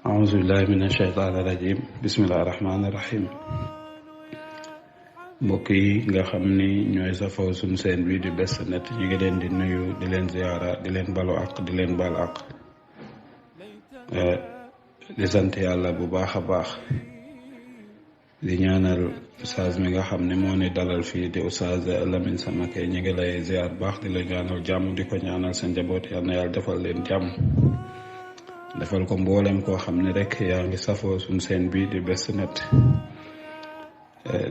أعوذ بالله من الشيطان الرجيم bismillahi rahmaani rahim mbokk yi nga xam ni ñooy safoo suñ seen bii di Best Net ñu ngi leen di nuyu di leen ziyaara di leen balu àq di leen bal àq di sant yàlla bu baax a baax di ñaanal ustaaz mi nga xam ne moo ni dalal fii di ustaaz Lamine Samake ñu ngi lay ziyaar baax di la ñaanal jàmm di ko ñaanal sa njaboot yal na yàlla defal leen jàmm defal ko mboolem koo xam ne rek yaa ngi safoo suñ seen bii di Best Net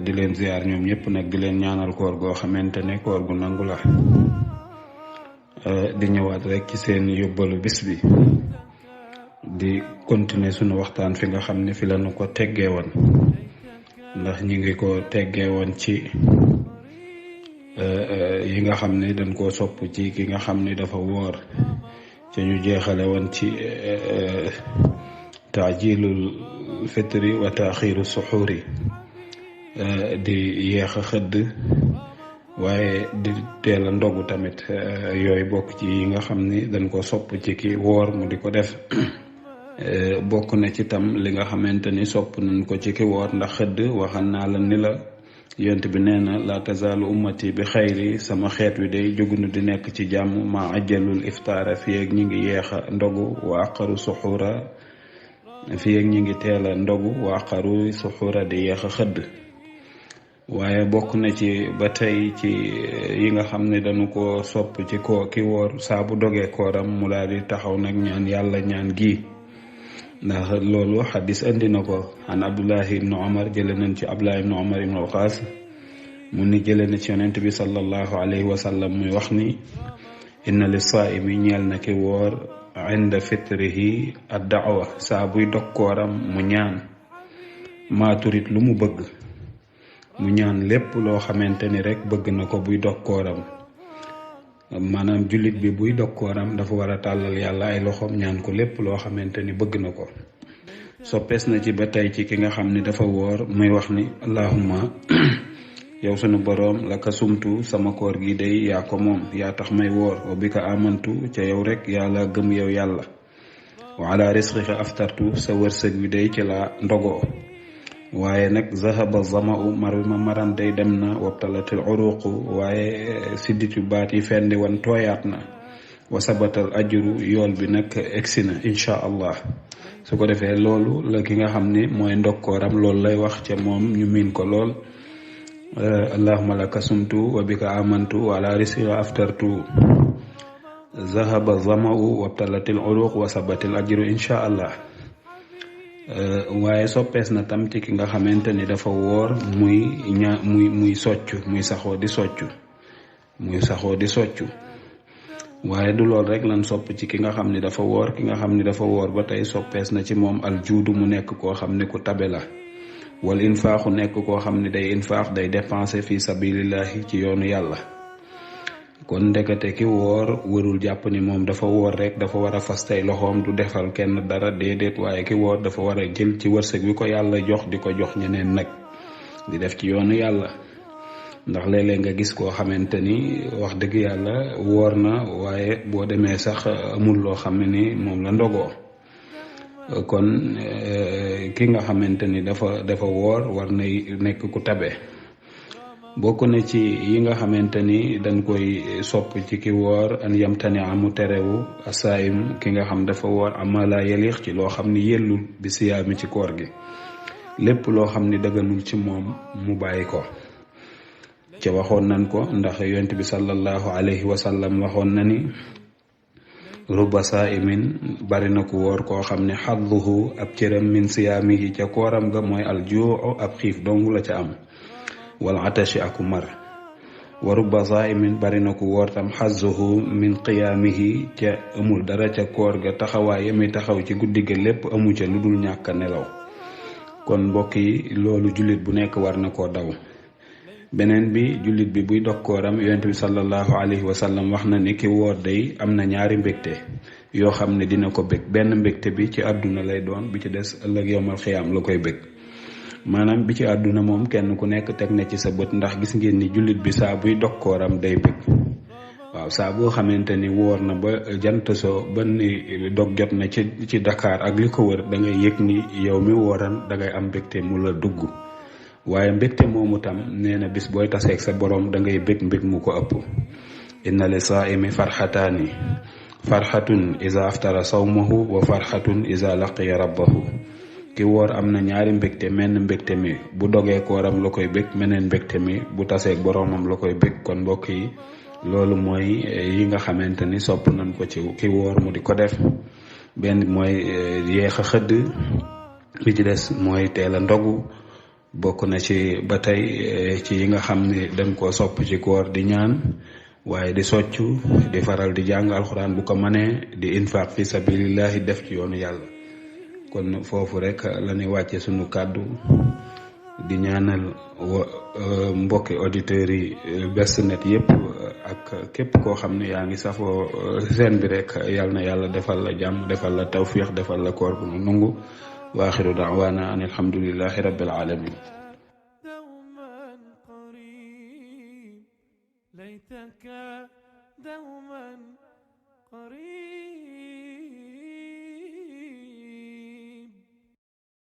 di leen ziar ñoom ñëpp nag di leen ñaanal koor goo xamante ne koor gu nangu la di ñëwaat rek ci seen yóbbalu bis bi di continuer suñu waxtaan fi nga xam ne fi la ñu ko teggee woon ndax ñi ngi ko teggee woon ci yi nga xam ne dañ koo sopp ci ki nga xam ni dafa woor ci ñu jeexale woon ci taajilul fitri wa taaxiru suxuuri di yéex a xëdd waaye di teel a ndogu tamit yooyu bokk ci yi nga xam ni dañ ko sopp ci ki woor mu di ko def bokk na ci tam li nga xamante ni sopp nañ ko ci ki woor ndax xëdd waxal naa la ni la yonent bi nee na la tazaalu ummati bi xayri sama xeet wi day jógunu di nekk ci jàmm ma ajjalul iftaara fii ak ñi ngi yeex a ndogu wa aqaru suxuura fii ak ñi ngi teel a ndogu wa aqaru suxuura di yeex a xëdd waaye bokk na ci ba tey ci yi nga xam ne dañu ko sopp ci ko ki woor saa bu dogee kooram mu daal di taxaw nag ñaan yàlla ñaan gi ndax loolu xadis andi na ko an abdullahi ibnu omar jële nañ ci abdullahi ibnu omar ibnu alxaas mu ni jële na ci yonent bi sallallahu alayhi wa sallam muy wax ni inna li saaimi ñeel na ki woor inda fitrihi ad daawa saa buy dog kooram mu ñaan maaturit lu mu bëgg mu ñaan lépp loo xamante ni rek bëgg na ko buy dog kooram maanaam jullit bi buy dog kooram dafa war a tàllal yàlla ay loxoom ñaan ko lépp loo xamante ni bëgg na ko soppees na ci ba tey ci ki nga xam ni dafa woor muy wax ni allahumma yow sunu boroom laka sumtu sama koor gi day yaa ko moom yaa tax may woor wa bika amantu ca yow rek yàlla gëm yow yàlla wa ala risqika aftartu sa wërsëg wi day ci la ndogoo waaye nag zahaba zama'u mar ma maran day dem na wabtalatil uruqu waaye sidditu baat yi fendi wan tooyaat na wa sabatal ajru yool bi nag egsi na incha allah su ko defee loolu la ki nga xam ni mooy ndokkooram loolu lay wax ca moom ñu miin ko lool allahumma laka sumtu wa bika amantu wa ala risqika aftartu zahaba zama'u wabtalatil uruq wa sabatal ajru incha allah waaye soppees na tam ci ki nga xamante ni dafa woor muy soccu muy saxoo di soccu waaye du lool rek lan sopp ci ki nga xam ni dafa woor ki nga xam ni dafa woor ba tey soppees na ci moom aljuudu mu nekk koo xam ni ku tabe la wal infaaxu nekk koo xam ni day infaax day dépenser fi sabilillahi ci yoonu yàlla kon ndekete ki woor warul jàpp ni moom dafa woor rek dafa war a fas tey loxoom du defal kenn dara déedéet waaye ki woor dafa war a jël ci wërsëg wi ko yàlla jox di ko jox ñeneen nag di def ci yoonu yàlla ndax léeg-léeg nga gis koo xamante ni wax dëgg yàlla woor na waaye boo demee sax amul loo xam ne ni moom la ndogoo kon ki nga xamante ni dafa woor war nay nekk ku tabe bokk na ci yi nga xamante ni dañ koy sopp ci ki woor an yamtani amu terewu asaayim ki nga xam dafa woor amala yelix ci loo xam ni yellul bi siyaami ci koor gi lépp loo xam ni daganul ci moom mu bàyyi ko ca waxoon nañ ko ndax yonent bi sallallahu alayhi wa sallam waxoon na ni ruba saa'imin bari na ku woor koo xam ne xadduhu ab cëram min siyaamihi ca kooram ga mooy aljuu ab xiif dong la ca am wal atashi aku mar wa rubba zaimin bari na ku woor tam xazuhu min qiyaamihi ca amul dara ca koor ga taxawaay yami taxaw ci guddi ga lépp amu ca lu dul ñàkk a nelaw kon mbokk yi loolu jullit bu nekk war na koo daw beneen bi jullit bi buy dog kooram yonent bi sallallahu alayhi wa sallam wax na ni ki woor day am na ñaari mbégte yoo xam ne dina ko bég benn mbégte bi ci àdduna lay doon bi ci des ëllëg yowmal xiyaam la koy bég maanaam bi ci àdduna moom kenn ku nekk teg na ci sa bët ndax gis ngeen ni jullit bi saa buy dog kooram day bëgg waaw saa boo xamante ni woor na ba jant soo ba ni dog jot na ci Dakar ak li ko wër da ngay yëg ni yow mi wooran da ngay am mbégte mu la dugg waaye mbégte moomu tam nee na bis booy taseeg sa borom da ngay bég mbég mu ko ëpp inna li saaimi farxataani farxatun iza aftara sawmahu wa farxatun iza laqiya rabbahu ki woor am na ñaari mbégte menn mbégte mi bu dogee kooram la koy bég meneen mbégte mi bu taseeg boroomam la koy bég kon mbokk yi loolu mooy yi nga xamante ni sopp nañ ko ci ki woor mu di ko def benn mooy yéex a xëdd li ci des mooy teel a ndogu bokk na ci ba tey ci yi nga xam ni dañ koo sopp ci koor di ñaan waaye di soccu di faral di jàng alxuraan bu ko mënee di infaq fi sabilillahi def ci yoonu yàlla kon foofu rek la ñuy wàcce sunu kàddu di ñaanal mbokki auditeurs yi Best Net yëpp ak képp koo xam ne yaa ngi safoo seen bi rek yal na yàlla defal la jàmm defal la tawfiix defal la koor bu nu nungu wa axiru daawaana an alhamdulillahi rabbil alamin ليتك دوما قريب